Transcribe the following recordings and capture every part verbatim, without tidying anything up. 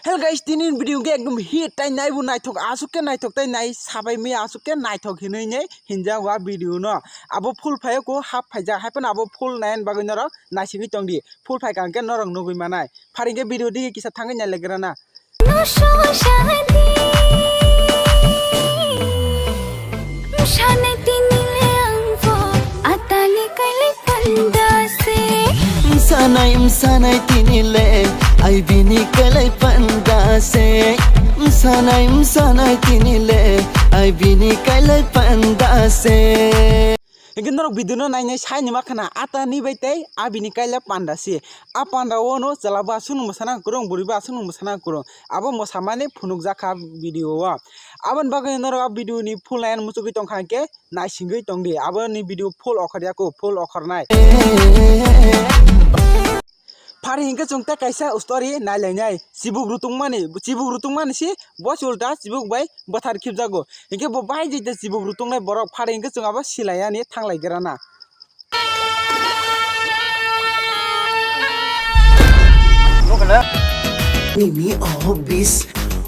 Hello guys, tini video ke ekdom hit tai naibu naithok, asuk ke naithok tai nai sabai mi asuk ke naithok hinui ne hinjak wa video no. Abo full phayo ko half phaijak, hai phano abo full nayan bagwi norok naisingwi tongdi. Full phai kang ke norok nugui manai. Phari ke video digi kisa thangwi nai legra na. Msanai tini le ang bo atani kailai panda se. Msanai, msanai tini le ai bini kailai panda se. Msanai, msanai tini le ai bini kailai panda se. Hinkhe norok video no nainai sai ni ma khana atani bai tei abini kaila panda se. A panda o no chwla bo aswk no mwsana kwrwng, bwrwi bo aswk no mwsana kwrwng. Abo mwsamani phunukjak kha video o. Aboni bagwi norok a video ni full line muchugwi tongkha hinkhe naisingwi tongdi. Aboni video full okhor yaku, full okhornai. Phari hinkhe chwng tei kaisa story nailainai. Chibuk rutungmani, chibuk rutungmani si bo si ulta chibuk bai bwthar khibjago. Hinkhe bo bai jai tei chibuk rutungnai borok phari hinkhe chwng abo silaiyani thanglai grana. Nini office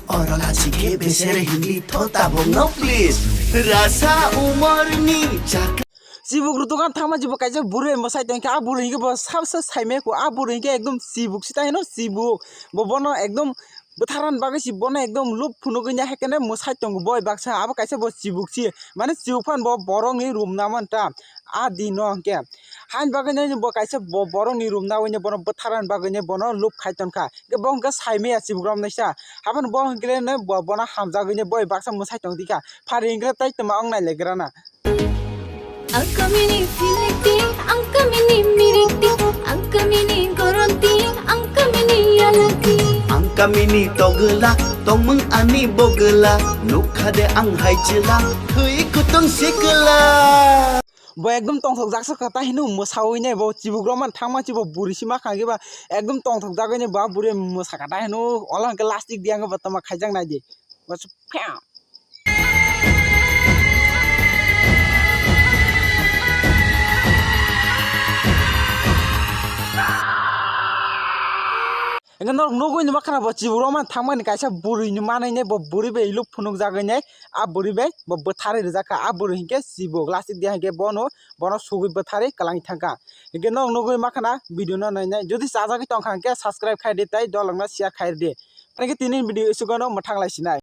oro lachike besere hindi tho tabok no please. Rasa umor ni chak. Chibuk rutukan thangma jibo kaisa bwrwi mwsai tongkha, a bwrwi hinkhe bo sabsa saimaya ko, a bwrwi hinkhe ekdom chibuk sita hino chibuk. Bo bono ekdom bwtharani bagwi si bono ekdom lup phunugwi ya, haikhe mwsai tongo boi baksa, abo kaisa bo chibuk si, mane chibuk phano bo borokni room naman ta a dino hinkhe. Haini bagwi no bo kaisa bo borokni room nawi no bono bwtharani bagwi no bono lup khai tonkha, hinkhe bo hinkhe saimaya chibuk romnaisa, haphano bo hinkhe no bo bono hamjagwi no boi baksa mwsai tongdikha, phari hinkhe tai tongma ong nai legrana. Ang kamini filiti, ang kamini miriti, ang kamini goroti, ang kamini yalati. Ang kamini togla, tongmung ani bogla, nukha de ang hai chila, thui kutung sikla. Bo ekdom tongthok jaksa kha, ta hino mwsawi nai, bo chibuk romani thangma si bo buri si ma khang ba ekdom tongthok jagwi nai, ba buri mwsa kha, ta hino ola hwnkhe lastik di ang bo tama khaijak nai di. Bo se pha. Hingke norok nogoi ni makhana bo chibuk romani thangmani kaisa bwrwi ni manwi nai bo bwrwi bai luk phunuk jagwi nai a bwrwi bai bo bwtharwi rijak kha a bwrwi hingke chibuk lastik dia hingke bono bono sugui bwtharwi kwlangwi thangkha hingke norok nogoi makhana video no nainai jodi chajagwi tongkha hingke subscribe khaidi tei dolokno share khaidi hingke tini video isugano mwthang lai sinai.